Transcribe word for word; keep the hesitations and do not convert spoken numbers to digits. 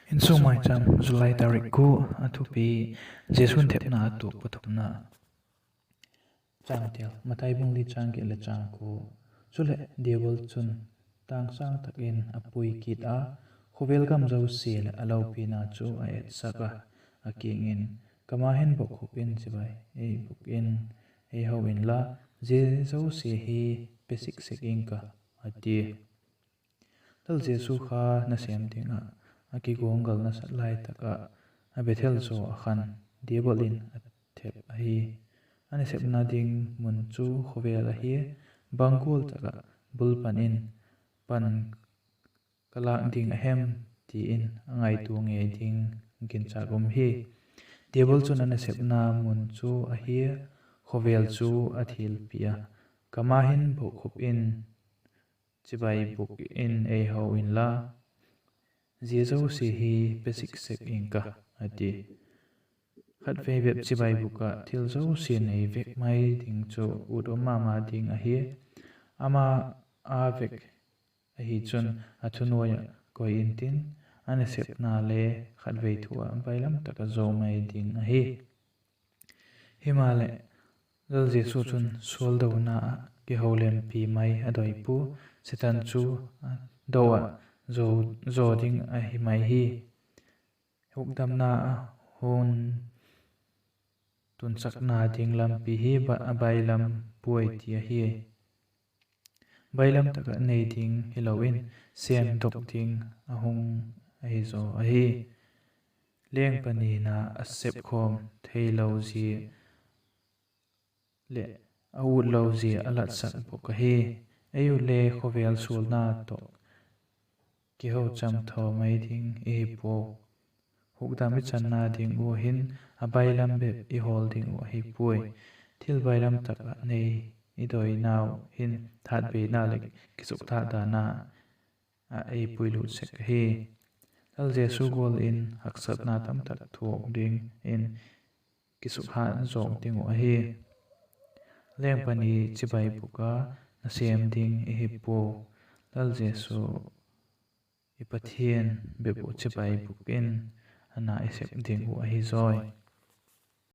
Insung Maicham, July tarik kua, a thupi: Jesu'n thepna a tuak pathumna. Changtel: Mathai bung li chang giat leh chang kua. Chuleh, Diabol chun tâng sâng tak in a pui kit a, khawvel gam zosia leh a lopina chu a etsak a, a kiang in, Ka ma hin bokkhup in chibai ei bûk in, ei ho inla, zia zosia hi pe sik sek ing ka, a tia. Lal Jesu kha nasêm ding ah a kiguanggal nasat lai tak ah, a Bethel zaw ah khan Diabol in a thep ahi. A nasepna ding mun chu khawvel ahi, bang gual tak ah bul pan in pan ka lâk ding a hem, ti in a ngaitua ngei ding ginchâk um hi. Diabol chun a nasepna mun chu ahi, khawvel chu a thilpi a, Ka ma hin bokkhup in chibai bûk in ei ho inla, zia zosia hi pe sik sek ing ka, a ti. Khatvei bep chibai bûk ah thil zosia nei vek mai ding chu ut um ma ma ding ahi. Ama a vek ahi chun a thunuai ah koi intin, a nasepna le khatvei thu ah bailam tak ah zo mai ding ahi. Himaleh, Lal Jesu chun sualdona ah kiholimpi mai a doi pua, Setan chu do ah zaw ding ahi mai hi. Hukdamna a hun tunchakna ding lampi hi a bailam puai ti ahi. Bailam tak ah nei ding hilo in, sêmdok ding a hung ahi zaw ahi. Leng panina a sepkhawm theilo zia leh a utlo zia a latsak bawk ahi. Ei u le khawvel sualna tawh kihocham thaw mai ding i hi puau. Hukdam i channa ding ua hin a bailam bep i hawl ding uh ahi puai. Thil bailam tak ah nei i doinau hin thatbeina leh kisukthâkdana ah ei puilut sek ahi. Lal Jesu gual in haksatna tamtak thuak dingin kisukhat zawk ding uh ahi. Leng pani chibai bûk a nasêm ding i hi puau. Lal Jesu i Pathian bep uh chibai bûk in a na i sep ding uh ahi zawi.